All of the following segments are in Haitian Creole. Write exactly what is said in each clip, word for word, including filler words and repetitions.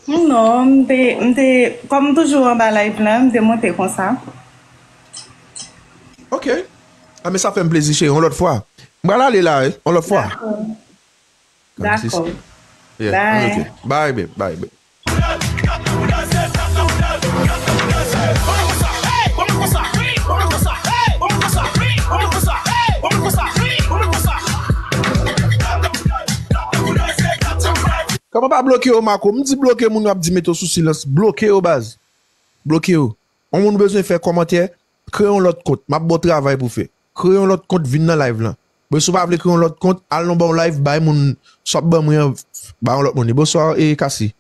Non, m te, m te, kòm m toujou anba live la, m te monte konsa. Ok. A, men sa fè m plezi, cheri, yon lòt fwa. M pral ale la, wi, yon lòt fwa. Dakò. Dakò. Yeah, bye. Ok. Bye, babe. Bye, babe. Kòman pa bloke yo, Marco? M di bloke moun yo ap di mete w sou silans. Bloke yo, baz. Bloke yo. Yon moun bezwen fè kòmantè, kreye yon lòt kont. M ap ba w travay pou w fè. Kreye yon lòt kont, vin nan live lan. Men si w pa vle kreye yon lòt kont, al nan yon live, bay moun sa w ap ban mwen an, bay yon lòt moun li. Bonswa, e Cassie.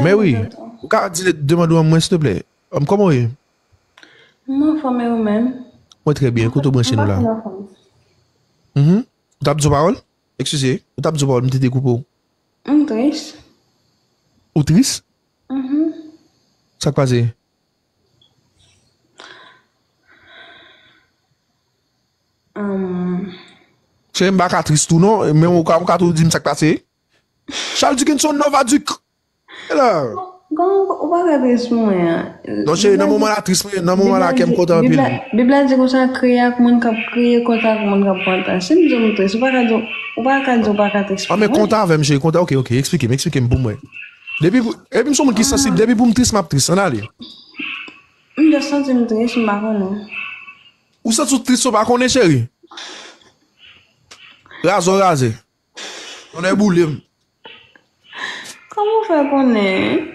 Men wi, ou ka di, demande w an mwen, silteplè. Kòman w ye? M anfòm, e ou menm? Mwen trè byen. Kote w branche nou la? Mhm. Ou t ap di yon pawòl? Eskize, ou t ap di yon pawòl, m te dekoupe w. M tris. Ou tris? Mhm. Sa k pase? Hum. Cheri, m pa ka tris tou non, men ou ka, ou ka tou di m sa k pase. Charles Duc and son Nova Duc. E la. Bon, ou pa ka tris pou mwen an. Non, cheri, nan moman la tris mwen, nan moman la kè m kontan anpil. Bib la, Bib la di konsa, kriye ak moun k ap kriye, kontan ak moun k ap kontan. Si m di w m tris, ou pa ka di, ou pa ka di ou pa ka tris pou mwen. Ah, men kontan avè m, cheri, kontan. Ok, ok, eksplike m, eksplike m pou mwen. Depi pou, epi m se yon moun ki sansib, depi pou m tris, m ap tris. Ann ale. M just santi m tris, m pa konnen. Ou santi w tris, ou pa konnen, cheri? Razè w razè. Tonnè boule m. Kòman w fè konnen?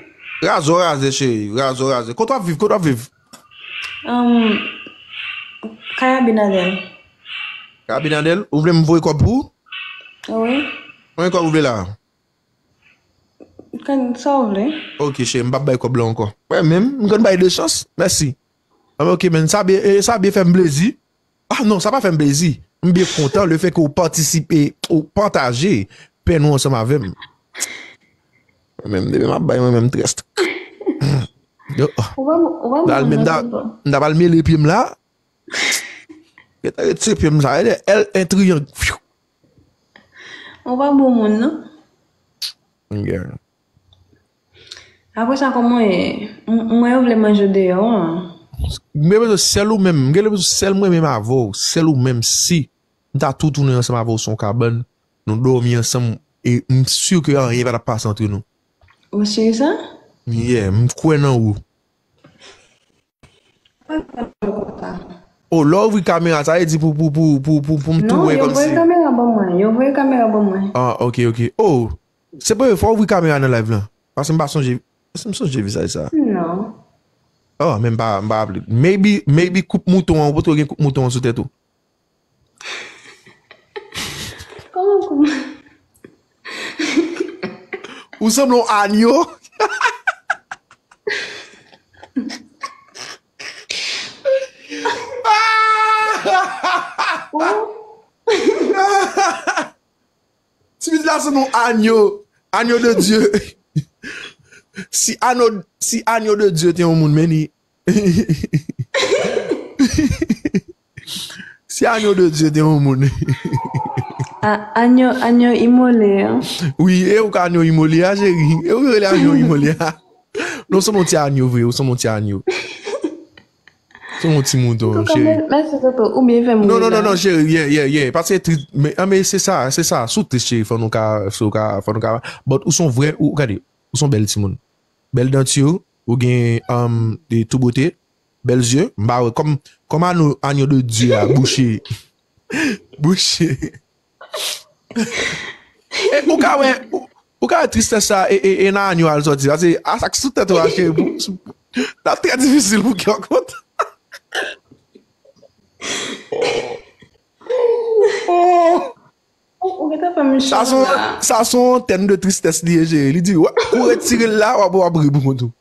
Razè w razè, cheri. Razè w razè. Kote w ap viv? Kote w ap viv? Ahn, kay Abinader. Kay Abinader? Ou vle m voye kòb pou ou? Wi. Konbyen kòb ou vle la? Kan, sa w vle. Ok, cheri, m p ap bay kòb la ankò. Mwen menm, m konn bay de chans. Mèsi. Ah, men ok, men sa byen, eh, sa byen fè m plezi. Ah non, sa pa fè m plezi. M byen kontan lefètke w patisipe, ou pataje pèn ou ansanm avè m. Mwen menm, depi m ap bay, mwen menm, trèst. Yo. Ou pa, ou pa bon moun nan, tonton. M ta pral mele pye m la. Gentan retire pye m sa, e de L, en triyang. Ou pa bon moun, non? Yeah. Apre sa, kòman w ye? M, m wè yo vle manje w deyò an. M gen bezwen sèl ou menm. M gen bezwen sèl mwen menm avè w. Sèl ou menm. Si m ta tou tounen ansanm avè w sou yon kabann, nou dòmi ansanm, e m si ke anyen pa t ap pase antre nou. Ou si sa? Yeah, m kwè nan ou. Oh, lè w ouvri kamera, sa vle di pou, pou, pou, pou, pou, pou m tou wè kòmsi. Non, yo voye kamera ban mwen. Yo voye kamera ban mwen. Ah, ok, ok. Oh, se premye fwa w ouvri kamera nan live lan. Paske m pa sonje, èske m sonje vizaj sa? Non. Oh, men m pa, m pa raple. Maybe, maybe koup mouton an, ou potko gen koup mouton an sou tèt ou. Kòman, kòman? Ou sanble yon anyo. Ti pitit la sanble yon anyo. Anyo de Dye. Si anyo, si anyo de Dye te yon moun, men li, si anyo de Dye te yon moun. A, anyo, anyo imole an. Wi, e ou ka anyo imole a, cheri. E ou rele anyo imole a. Non, se yon ti anyo vre, ou se yon ti anyo. Se yon ti mouton, cheri. Mèsi, tonton, ou byen fè m ri la. Non, non, non, non, cheri, yeah, yeah, yeah. Paske tris, men, ah, men se sa, se sa. Si w tris, cheri, fò nou ka, fò nou ka, fò nou ka. But ou se yon vrè, ou, gade, ou se yon bèl timoun. Bèl danti, ou gen, um, de tou bote, bèl zye, m pa wè, kòm, kòm anyo, anyo de Dye a, bouche, bouche. E, ou ka wè, ou, ou ka wè tristès sa, e, e, e nan anyo a l sòti, paske a sa k sou tèt ou a, cheri, pou, sou, l ap trè difisil pou kè w kontan. Oh. Ou, ou gentan fè m cho la. Sa se yon, sa se yon antèn de tristès li ye, cheri. Li di, w ap, ou retire l la, w ap, w ap ri pou kont ou.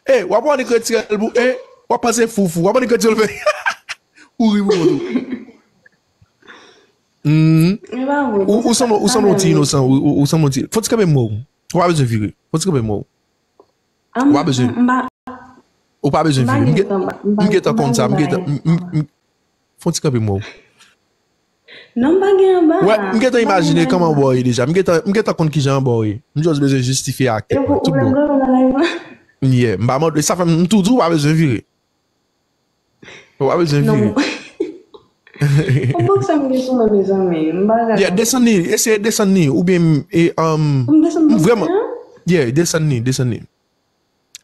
E, w ap annik retire l pou, e, w ap panse fou fou. W ap annik retire l fè, ou ri pou kont ou. Hmm. Ou, ou sanble, ou sanble yon ti inosan, ou, ou, ou sanble yon ti. Fò ti kanpe m wè w. Ou pa bezwen vire. Fò ti kanpe m wè w. Ou pa bezwen. Ou pa bezwen vire. M pa, m pa gen tan, m pa, m pa gen tan. M gentan konn sa, m gentan, m, m, m, fò ti kanpe m wè w. Non, m pa gen anba. Wè, m gentan imajine kòman anba w ye deja. M gentan, m gentan konn kijan anba w ye. M just bezwen jistifye ak tèt mwen. Tout bon. Yeah, m pa mande, sa fè m tou di w pa bezwen vire. Ou pa bezwen vire. Yon bòks sa m gen sou mwen, mezanmi. M pa ka. Yeah, desann li, eseye desann li, oubyen e, um, m desann bòks la? Yeah, desann li, desann li.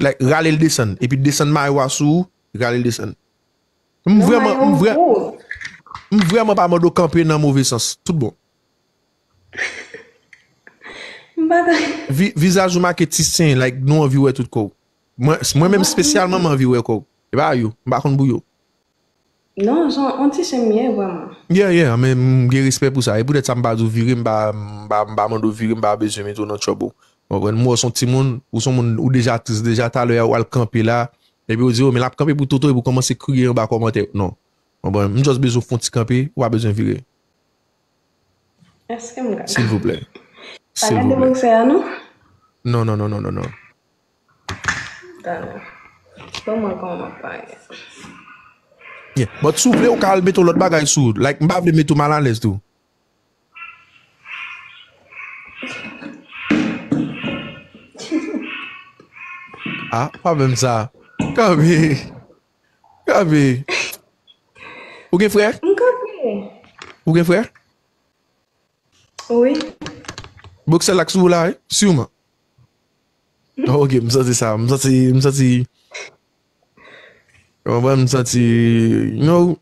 Like, rale l desann. Epi desann mayo a sou ou, rale l desann. M vrèman, m vrè, m vrèman pa mande w kanpe nan move sans. Tout bon. M pa ka. Vi, vizaj ou make ti sen, like, nou anvi wè tout kò w. Mwen, mwen menm espesyalman, m anvi wè kò w. E pa yo, m pa konn pou yo. Non, se yon ti sen m ye, vrèman. Yeah, yeah, men m gen respè pou sa. E poutèt sa m pa di w vire, m pa, m pa, m pa mande w vire, m pa bezwen mete w nan trouble. Ou konprann? M wè w se yon timoun, ou se yon moun, ou deja tris, deja talè a, ou al kanpe la. Epi ou di, oh, men l ap kanpe pou Toto, epi ou kòmanse kriye anba kòmantè. Non. Ou konprann? M just bezwen w fè yon ti kanpe, ou pa bezwen vire. Èske m ka? Silvouplè. Pa gade bòksè a, non? Non, non, non, non, non, non. Talè. Ban mwen kòman m ap pale. Yeah. But si w vle, ou ka al mete yon lòt bagay sou. Like, m pa vle mete w malalèz tou. Ah, pa menm sa. Kanpe. Kanpe. Ou gen frè? M kanpe. Ou gen frè? Wi. Bòksè la k sou ou la, wi? Siman. Oh, ok, m santi sa. M santi, m santi. Ou konprann? M santi, you know,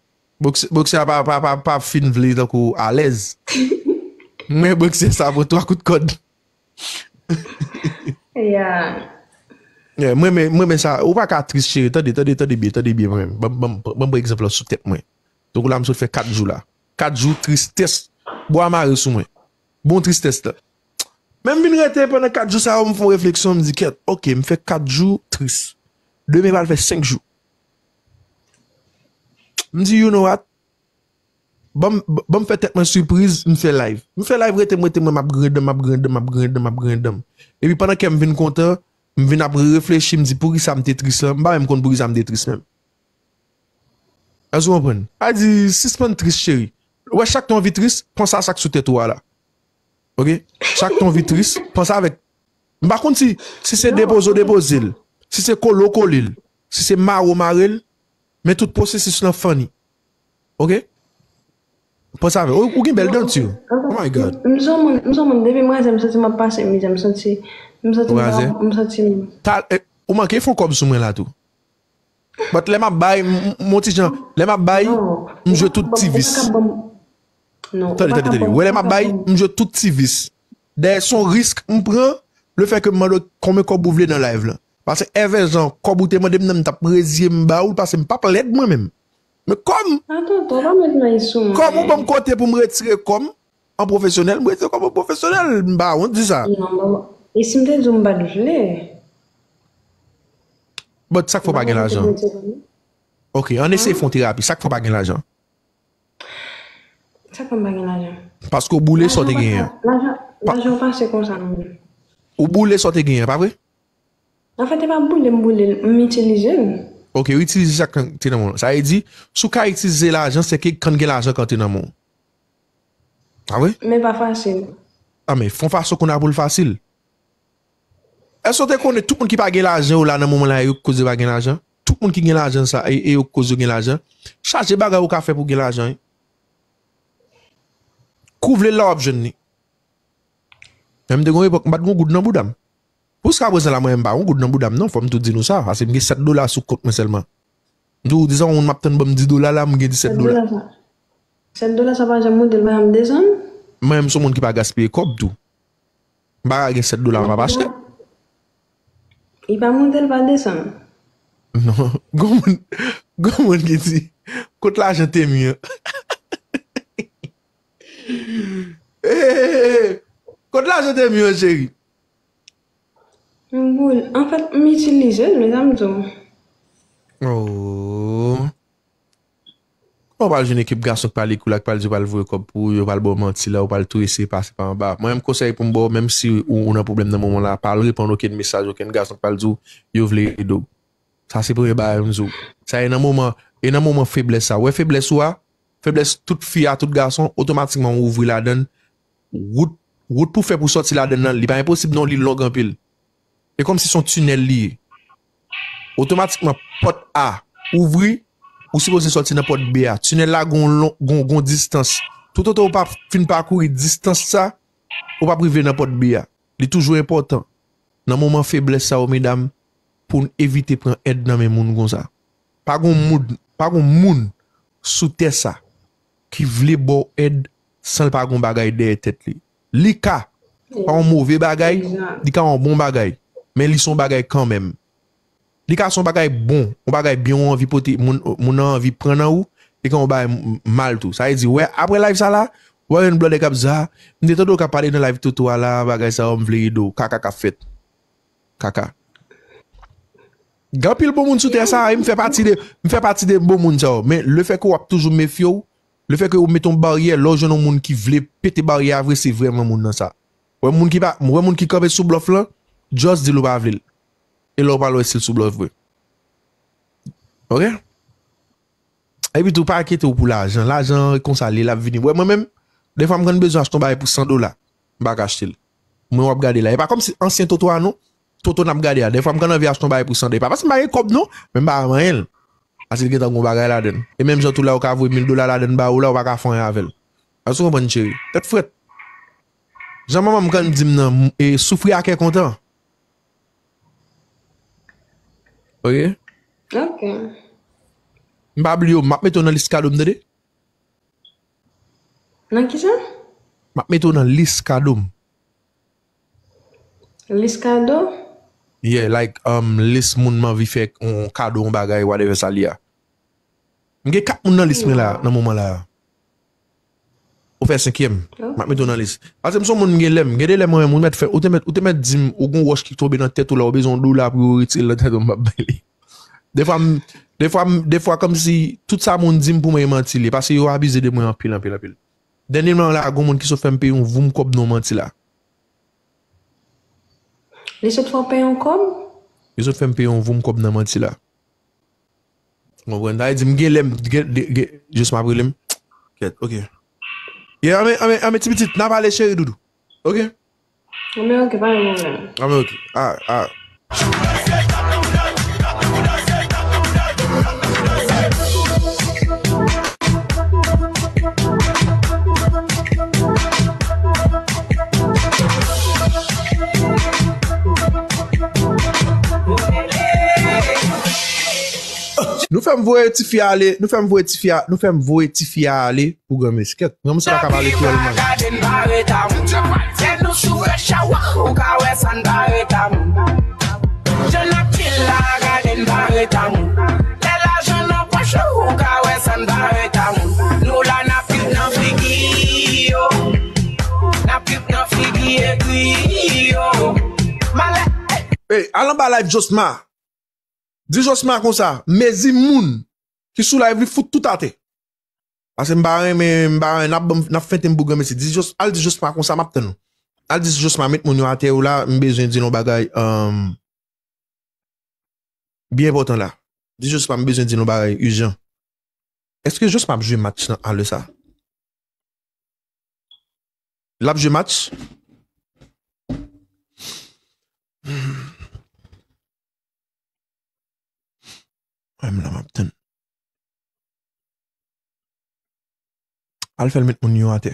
bòksè, bòksè a pa, pa, pa, pa fin vle tankou alèz. Mwen, bòksè sa pran twa kout kòd. Yeah. Yeah, mwen, men, mwen, men sa, ou pa ka tris, cheri. Tande, tande, tande byen, tande byen, mwen. Ban, ban, ban, ban egzanp la sou tèt mwen. Donk, la, m sot fè kat jou la. Kat jou, tristès. Bwa mare sou mwen. Bon tristès la. Men m vin rete pandan kat jou sa yo, m fè yon refleksyon, m di, kèt, ok, m fè kat jou tris. Demen pral fè senk jou. M di, you know what? Ban m, ban m fè tèt mwen sipriz, m fè live. M fè live, rete m, rete mwen, m ap griyen dan m, m ap griyen dan m, m ap griyen dan m, m ap griyen dan m. Epi pandan kè m vin kontan, m vin ap reflechi, m di, poukisa m te tris lan? M pa menm konn poukisa m te tris menm. Èske w konprann? A di, sispann tris, cheri. Wè, chak tan w anvi tris, panse a sa k sou tèt ou a la. Ok? Chak tan w anvi tris, panse avèk. M pa konn si, si se depoze w depoze l, si se kole w kole l, si se mare w mare l, men tout pwosesis lan funny. Ok? Panse avèk. Ou, ou gen bèl danti. Oh my God. M se yon moun, m se yon moun, depi m rete, m santi m ap pase mizè, m santi, m santi m pa, m santi m. Ou manke fè yon kòb sou mwen la tou. But lè m ap bay, m, m, mon ti jan, lè m ap bay, m jwe tout ti vis. Tande, tande, tande. Wè, lè m ap bay, m jwe tout ti vis. Dayè, se yon risk m pran, lefètke m mande w konbyen kòb ou vle nan live lan. Paske, èvè jan kòb ou te mande m nan, m t ap reziye m ba ou l, paske m p ap lèd mwen menm. Men kòm, kòm ou ban m kote pou m retire kò m an pwofesyonèl, m retire kò m an pwofesyonèl, m pa wont di sa. E si m te di w m pa t vle? But sa k fè w pa gen lajan? Ok, ann eseye fè yon terapi. Sa k fè w pa gen lajan? Sa k fè m pa gen lajan? Paske w boule sa w te genyen an. Lajan, lajan pase konsa nan men m. Ou boule sa w te genyen an, pa vre? Anfèt, e pa boule m boule l, m itilize l. Ok, ou itilize sa k te nan men w. Sa vle di, si w ka itilize lajan, se ke kan gen lajan k antre nan men w. Pa vre? Men pa fasil. A, men fè yon fason kounye a pou l fasil. Èske w te konnen tout moun ki pa gen lajan yo la nan moman la, e yo k koz yo pa gen lajan? Tout moun ki gen lajan sa, e, e yo k koz yo gen lajan. Chaje bagay ou ka fè pou gen lajan, wi. Kou vle l la w ap jwenn li. Men m te gon epòk, m pa t gon goud nan bouda m. Pou jiska prezan la, mwen menm m pa gon goud nan bouda m non, fò m tou di nou sa. Paske m gen sèt dola sou kont mwen sèlman. M toujou di sa, yon moun m ap tann ban m dis dola la, m gen disèt dola. Sèt dola sa pa janm monte, l pa janm desann? Mwen menm se yon moun ki pa gaspiye kòb tou. M pa ka gen sèt dola, m ap achte. Li pa monte, l pa desann. Non, gon moun, gon moun ki di, kot lajan Temi an? Hey, kot lajan Temi an, cheri? M boule. Anfèt, m itilize l, men sa m di w. Oh. Ou pral jwenn ekip gason k pral ekri w la, k pral di yo pral voye kòb pou ou, yo pral ba w manti la, ou pral tou eseye pase pa anba. Mwen menm konsèy pou m ba w, menm si ou, ou nan pwoblèm nan moman la, pa al reponn okenn mesaj, okenn gason k pral di w yo vle ede w. Sa se premye bagay m di w. Sa e nan moman, e nan moman feblès sa. Ou wè feblès ou a, feblès tout fi a, tout gason, otomatikman ou ouvri ladann. Wout, wout pou fè pou sòti ladann nan, li pa enposib non, li long anpil. E kòmsi se yon tinèl li ye. Otomatikman, pòt A ouvri, ou sipoze sòti nan pòt B a. Tinèl la gon lon, gon, gon distans. Toutotan ou pa fin pakouri distans sa, ou p ap rive nan pòt B a. Li toujou enpòtan, nan moman feblès sa yo, medam, pou n evite pran èd nan men moun konsa. Pa gon moun, pa gon moun sou tè sa ki vle ba w èd san l pa gon bagay dèyè tèt li. Li ka pa yon move bagay, li ka yon bon bagay, men li se yon bagay kanmenm. Li ka se yon bagay bon, yon bagay byen ou anvi pote, moun, moun nan anvi pran nan ou, li ka yon bagay m-, mal tou. Sa vle di, wè, apre live sa la, w a jwenn blòdè k ap di, "Ah, m te tande w k ap pale nan live Toto a la, bagay sa yo, m vle ede w." Kaka k ap fèt. Kaka. Gen anpil bon moun sou tè sa, e m fè pati de, m fè pati de bon moun sa yo. Men lefètke w ap toujou mefye w, lefètke ou mete yon baryè, lè w jwenn yon moun ki vle pete baryè a vre, se vrèman moun nan sa. Wè moun ki pa, wè moun ki kanpe sou blòf lan, just di l ou pa vle l. E lè w pral wè si l sou blòf vre. Ok? Epi tou, pa enkyete w pou lajan. Lajan an konsa li ye, l ap vini. Wè mwen menm, defwa m konn bezwen achte yon bagay pou san dola. M pa ka achte l. Mwen w ap gade la. E pa kòmsi ansyen Toto a non. Toto n ap gade a. Defwa m konn anvi achte yon bagay pou san dola. E pa paske m pa gen kòb non, men m pa manyen l. Paske l gentan gon bagay ladann. E menm jan tou la ou ka voye mil dola ladann ba ou la, ou pa ka fè anyen avè l. Èske w konprann, cheri? Tèt frèt. Jan manman m konn di m nan, e soufri a kè kontan. Ok? Ok. M pa bliye w, m ap mete w nan lis kado m, tande? Nan ki sa? M ap mete w nan lis kado m. Lis kado? Yeah, like, um, lis moun m anvi fè yon kado, yon bagay, whatever sa li a. M gen kat moun nan lis mwen la, nan moman la. Ou fè senkyèm. M ap mete w nan lis. Paske m se yon moun m gen lè m. Gen de lè mwen menm, ou mèt fè, ou te mèt, ou te mèt di m, ou gon wòch ki tonbe nan tèt ou la, ou bezwen yon dola pou yo retire l nan tèt ou, m ap bay li. Defwa, m, defwa, m, defwa kòmsi tout sa moun di m pou mwen e manti li ye, paske yo abize de mwen anpil, anpil, anpil. Dènyèman la, gon moun ki sot fè m peye yon voum kòb nan yon manti la. Li sot fè w peye yon kòb? Li sot fè m peye yon voum kòb nan manti la. Ou konprann? Sa vle di m gen lè m gen, gen, gen, jis m ap rele m. Kèt, ok. Yeah, anben, anben, anben, ti pitit, n a pale cheri doudou. Ok? Anben, ok, pa gen pwoblèm. Anben, ok. Ah, ah. Nou fè m voye tifi a ale, nou fè m voye tifi a, nou fè m voye tifi a ale pou granmesi. Kèt, granmesi pa ka pale kreyòl, man. Lè nou sou rush hour, ou ka wè sa n pa ret a moun. Jan n ap chill la, gade n pa ret a moun. Lè lajan nan pòch ou, ou ka wè sa n pa ret a moun. Nou la n ap trip nan figi yo. N ap trip nan figi egri yo. Malè. Ey, al anba live Josma. Di Josma konsa, mezi moun ki sou live li fout tout atè. Paske m pa renmen, m pa renmen, n ap ban m, n ap fente m pou granmesi. Di Jos, al di Josma konsa, m ap tann ou. Al di Josma, met moun yo atè yo la, m bezwen di l yon bagay, um, byen enpòtan la. Di Josma, m bezwen di l yon bagay ijan. Èske Josma ap jwe match nan alè sa? L ap jwe match? Mwen menm la m ap tann. Al fè l met moun yo atè.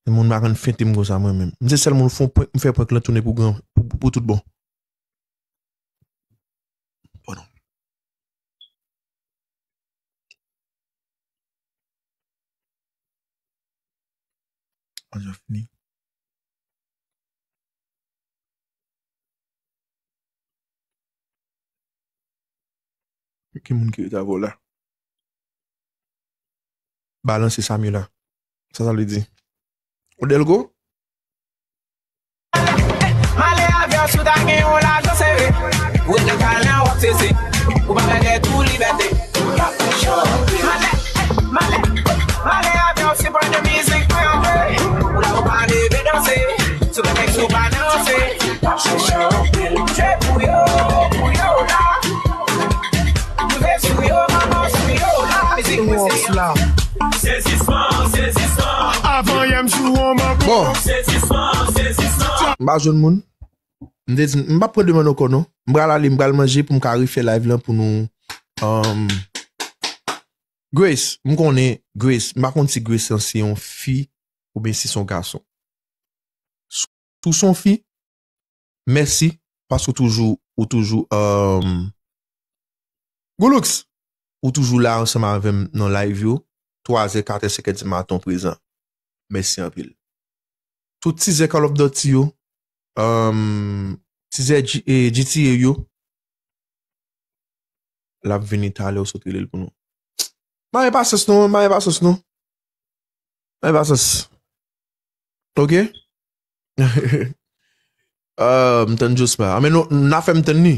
Se moun pa konn fente m konsa mwen menm. M se sèl moun fè prank, m fè prank lan tounen pou gran, pou, pou tout bon. Pardon. An jan fini. Ki moun ki rete avè w la? Balanse Samila. Sa sa vle di? Ou Delgo? Male avè w si w ta gen yon lajan sere. Ou ret nan kay lan w ap sese. Ou pa bay tèt ou libète. Male, male, male avè w si pran de mizik mwen antre. Ou la ou pa leve danse. Si w pa flex ou pa danse. Je pou yo, pou yo la. Rive sou yo, manman sou yo la. Mizik mwen se yo. pa jwenn moun. M te di, m p ap pran demann ankò non. M pral ale, m pral manje pou m ka refè live lan pou nou. Um, Grace, m konnen Grace, m pa konn si Grace lan se yon fi oubyen si se yon gason. Si w se yon fi, mèsi, paske w toujou, ou toujou, um, Goulux, ou toujou la ansanm avè m nan live yo, twazè, katrè, senkè di maten w prezan. Mèsi anpil. Tout tizè Call of Duty yo, um, tizè G- eh, G T A yo, l ap vini talè, w sot rele l pou nou. Mare pasyans non, mare pasyans non. Mare pasyans. Ok? Ah, m tann Jospin. Ah, men nou, n a fè m tann li.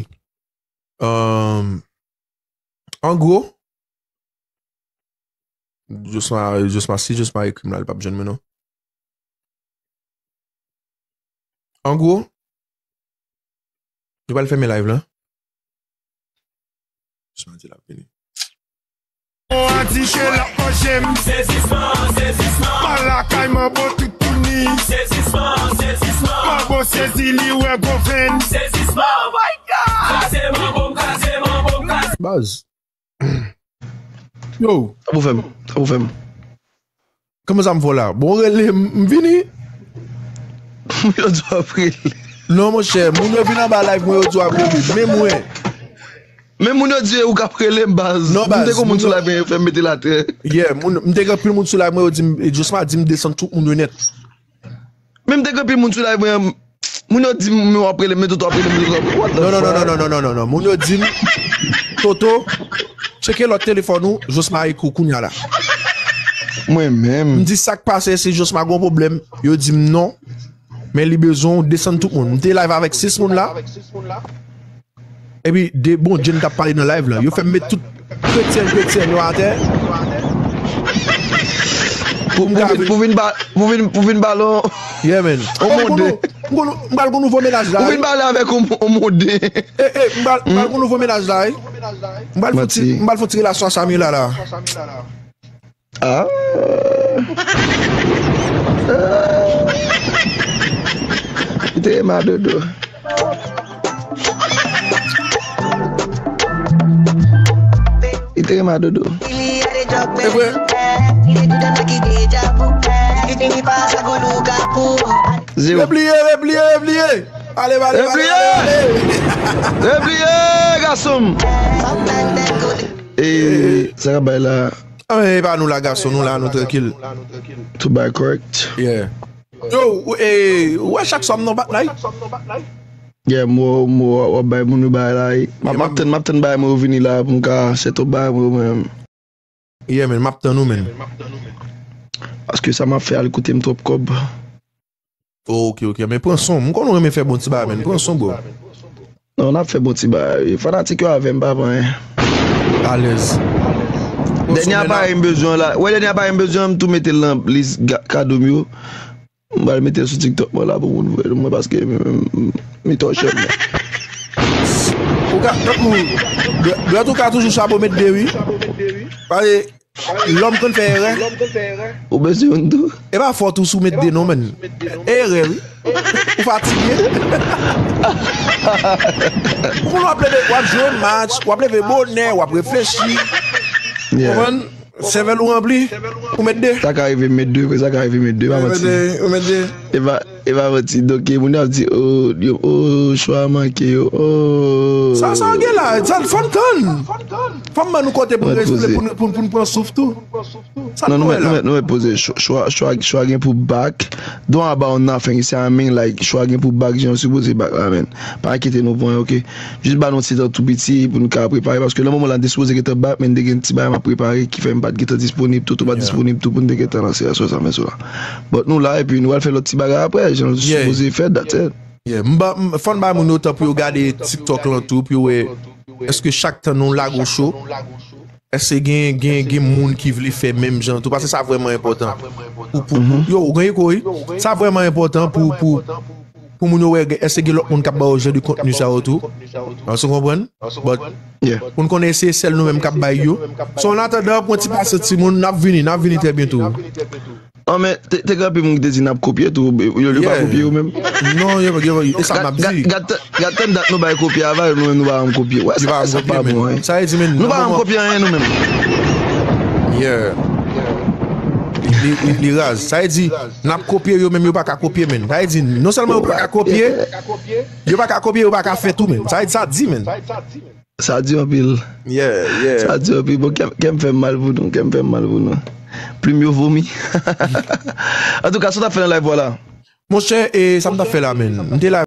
Um, an gwo, Jospin, Jospin, si Jospin ekri m la, li p ap jwenn mwen non. An gwo, nou pral fèmen live lan. Jospin di l ap vini. An di ke l ap manje m. Sezisman, sezisman. Mal lakay manbo toutouni. Sezisman, sezisman. Manbo sezi li wè gwo venn. Sezisman, oh my God. Kraze manbo m, kraze manbo m, kraze. Baz. Yo. Sa pou fè m, sa pou fè m. Kòman sa m fè w la? Bon, rele m, m vini. Moun yo di w ap rele. Non, monchè, moun yo vin anba live mwen, yo di w ap rele. Men mwen. Men moun yo di ou k ap rele m, baz. Non, baz. M te gen moun sou live mwen, yo fè m mete l atè. Yeah, moun, m te gen anpil moun sou live mwen, yo di m, e Jospin di m desann tout moun yo nèt. Men m te gen anpil moun sou live mwen, moun yo di m, men w ap rele m, men tout w ap rele m, men tout w ap rele m. What the fuck? Non, non, non, non, non, non, non, non, non. Moun yo di m, Toto, tcheke lòt telefòn ou, Jospin ekri w kounya la. Mwen menm. M di sa k pase, si Jospin gon pwoblèm, yo di m non. Men li bezwen w desann tout moun. M te live avèk sis moun la. Epi de Bondye n t ap pale nan live lan. Yo fè m met tout kretyen kretyen yo atè. Pou, pou, pou vin, pou vin ba, pou vin, pou vin ba lon. Yeah, man. On monde. M pral gon nouvo mennaj la. Pou vin pale avèk on, on monde. Eh, eh, m pral, m pral gon nouvo mennaj la, wi. M pral fouti, m pral fouti relasyon a Samila la. Ah. Ah. Li te renmen a Dodo. Li te renmen a Dodo. E vre. Zewo. Repliye, repliye, repliye. Ale, ale, ale, ale. Repliye, gason m. E sa k ap bay la? Ah, men e pa nou la, gason, nou la, nou trankil. Tout bagay kòrèk. Yeah. Yo, ou, e, ou wè chak swa m nan bat la, wi? Yeah, m wè, m wè, w ap bay moun yo bagay la, wi. M ap, m ap tann, m ap tann bagay mwen yo vini la pou m ka sèt yon bagay mwen yo menm. Yeah, man, m ap tann ou, man. Paske sa m ap fè al koute m twòp kòb. Ok, ok. Men pran son. M konn ou renmen fè bon ti bagay, men pran son, bro. Non, n ap fè bon ti bagay. Fanatik yo avè m, pa pran anyen. Alèz. Dènye aparèy m bezwen la. Wè, dènye aparèy m bezwen, m tou mete l nan lis ga- kado m yo. M pral mete l sou TikTok mwen la pou moun voye mwen paske m, m, m, m tò chè mwen. Ou ka, tankou, Brad, ou ka toujou chapo met de, wi. Pale. Lòm konn fè erè. Ou bezwen youn tou? E pa fòt ou si w met de non, man. Erè, wi. Ou fatige. Ou konn w ap leve, w ap jwe match, w ap leve bonè, w ap reflechi. Yeah. Konprann? Sèvèl ou ranpli, ou met de. Sa ka rive m met de, vre, sa ka rive m met de, pa manti. Ou met de. E pa, e pa manti. Donk, moun yo ap di, oh, yo, oh, chwa manke yo, oh. Sa, sa w gen la, sa, fò n tann. Fò m ban nou kote pou n respire, pou n, pou n, pou n pran souf tou. Sa nou wè la? Non, nou mèt poze. Chwa, chwa, chwa, chwa gen pou back. Don't about nothing, you see what I mean? Like, chwa gen pou back, jan yo sipoze back la, man. Pa enkyete nou pou anyen, ok? Jis ba nou ti tan tou piti pou nou ka prepare, paske nan moman la, n te sipoze gentan back, men n te gen ti bagay m ap prepare, ki fè m pa t gentan disponib tou, tou pa t disponib tou pou n te gentan lanse aswè sa, men sou la. But nou la, epi nou al fè lòt ti bagay apre, jan nou sipoze fè, that's it. Yeah, m ba, m, fò n bay moun yo tan pou yo gade TikTok lan tou, pou yo wè, èske chak tan nou lage yon show, èske gen, gen, gen moun ki vle fè menm jan tou, paske sa vrèman enpòtan. Pou, pou, pou, yo, ou gen eko, wi? Sa vrèman enpòtan pou, pou, pou moun yo wè, èske gen lòt moun k ap ba yo jan de kontni sa yo tou? Èske w konprann? But, pou n konnen se sèl nou menm k ap bay yo. So, an atandan, pran ti pasyans timoun, n ap vini, n ap vini trè byento. An, men, te, te gen anpil moun ki te di n ap kopye tou, yo, yo pa kopye yo menm. Non, yo, yo, e sa m ap di. Gad tann dat nou bay kopye a, nou menm nou pa janm kopye. Wè, sa, sa pa bon, hein. Sa vle di, men, nou pa janm kopye anyen nou menm. Yeah. Li, li, li raz. Sa vle di, n ap kopye yo menm, yo pa ka kopye, men. Sa vle di, non sèlman yo pa ka kopye, yo pa ka kopye, yo pa ka fè tou, men. Sa vle di, sa di, men. Sa di anpil. Yeah, yeah. Sa di anpil. Bon, kè m fè m mal pou nou. Kè m fè m mal pou nou. Plim yo vomi. Antouka, sa w t ap fè nan live la? Monchè, e sa m t ap fè la, men. M te la